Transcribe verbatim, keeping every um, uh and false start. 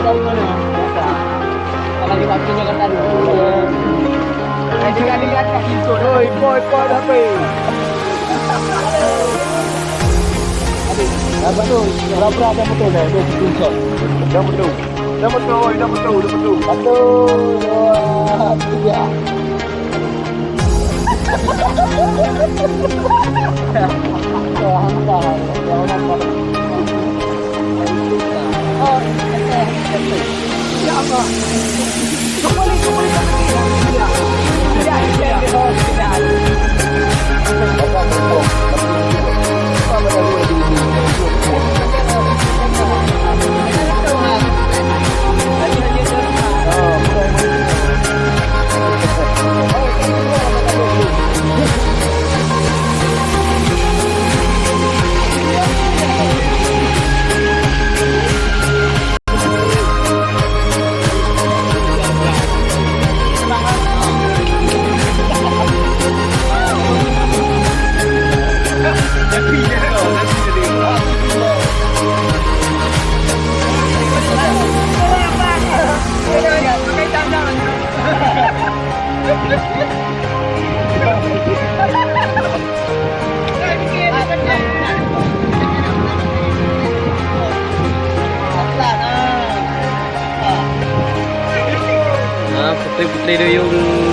Kalau lewat tu jangan tadi. Saya dengar-dengar kat situ. Oi, ipoi, ipoi dah pi. Apa tu? Pura-pura ada motor dah, tu screenshot. Dah betul. Dah betul, dah betul, dah betul. Betul. Wah, tu dia. Ha, putri-putri duyung